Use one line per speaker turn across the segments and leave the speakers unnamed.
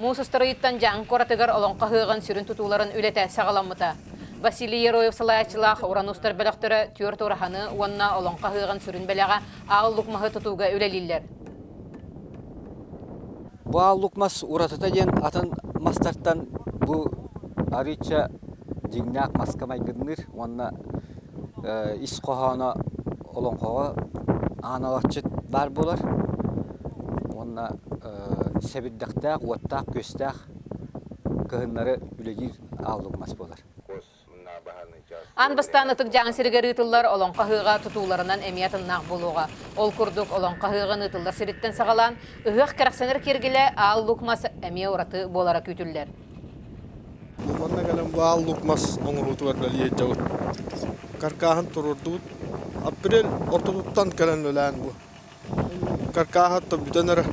Муус устар ыйыттан Дьааҥы куоратыгар Олоҥхо ыһыаҕын сүрүн тутууларын үлэтэ саҕаламмыта. Василий Ероев салайааччылаах уран устар бөлөхтөрө түөрт ураһаны уонна Олоҥхо ыһыаҕын сүрүн бэлэҕэ Аал Лук маһы тутууга үлэлииллэр.
Бу Аал Лук мас уратыта диэн атын мастартан бу арыычча дьиҥнээх маска майгынныыр уонна ис хоһооно олоҥхоҕо ааналахчыт баар буолар уонна сэбирдэхтээх, уоттаах-күөстээх кыһыннары үлэлиир ааллык мас буолар.
Аан бастаан Ытык Дьааҥы сиригэр ыытыллар Олоҥхо ыһыаҕа тутууларынан эмиэ атыннаах буолуоҕа. Ол курдук, Олоҥхо ыһыаҕын ыытыллар сириттэн саҕалаан, ыһыах кэрэхсэнэр киэргэлэ Аал Лук мас эмиэ ураты буолара күүтүллэр.
Манна кэлэн бу Аал Лук мас оҥоһуутугар үлэлии сылдьабыт. Каркааһын туруордубут. Апрель ортотуттан кэлэн үлэлээн бу. Каркааһа бүтэн эрэ.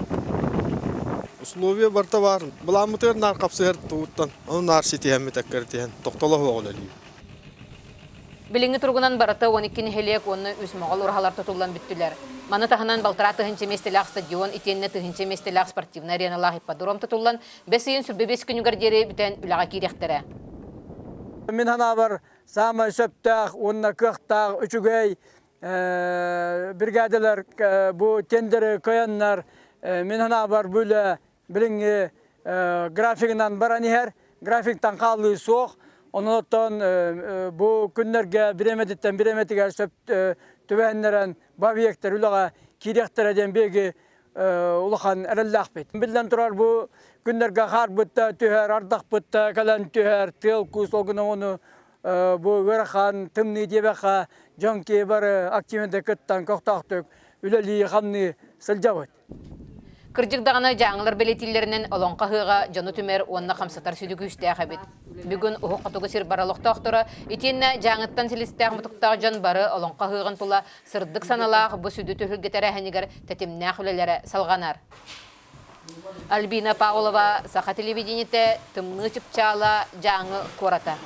Условия барыта баар. Былааммытыгар наар хапсыһар тугуттан, ону наар ситиһэммит эккирэтиһэн тохтоло суох үлэлиибит.
Билиҥҥи туругунан барыта 12 нэһилиэк уонна үс моҕол ураһалар тутуллан бүттүлэр. Маны таһынан балтараа тыһыынча миэстэлээх стадион итиэннэ тыһыынча миэстэлээх спортивнай ареналаах ипподром тутуллан, бэс ыйын 25 күнүгэр диэри бүтэн үлэҕэ киириэхтэрэ.
Мин санаабар, саамай сөптөөх уонна кыахтаах үчүгэй бригадалар бу тендеры кыайаннар, мин санаабар, бу үлэ билиҥҥи графигынан баран иһэр, графиктан хаалыы суох. Онон оттон бу күннэргэ бириэмэтиттэн бириэмэтигэр сөп түбэһиннэрэн бу объектар үлэҕэ киириэхтэрэ диэн биһиги улахан эрэллээхпит. Биллэн турар, бу күннэргэ хаарбыт да түһэр, ардахпыт да кэлэн түһэр, тыал-куус ол гынан ону бу ыарахан тымныы диэбэххэ дьон киһи бары активнайдык кыттан көхтөөхтүк үлэлии-хамныы сылдьабыт.
Кырдьык даҕаны дьааҥылар бэлиэтииллэринэн Олоҥхо ыһыаҕа дьону түмэр уонна хамсатар сүдү күүстээх эбит. Бүгүн Уһук Хотугу сир бары олохтоохторо итиэннэ Дьааҥыттан силистээх-мутуктаах дьон бары Олоҥхо ыһыаҕын тула сырдык саналаах бу сүдү түһүлгэ тэрээһинигэр тэтимнээх үлэлэрэ салҕанар. Альбина Павлова, Саха телевидениетэ, Тымныы Чыпчаала, Дьааҥы куората.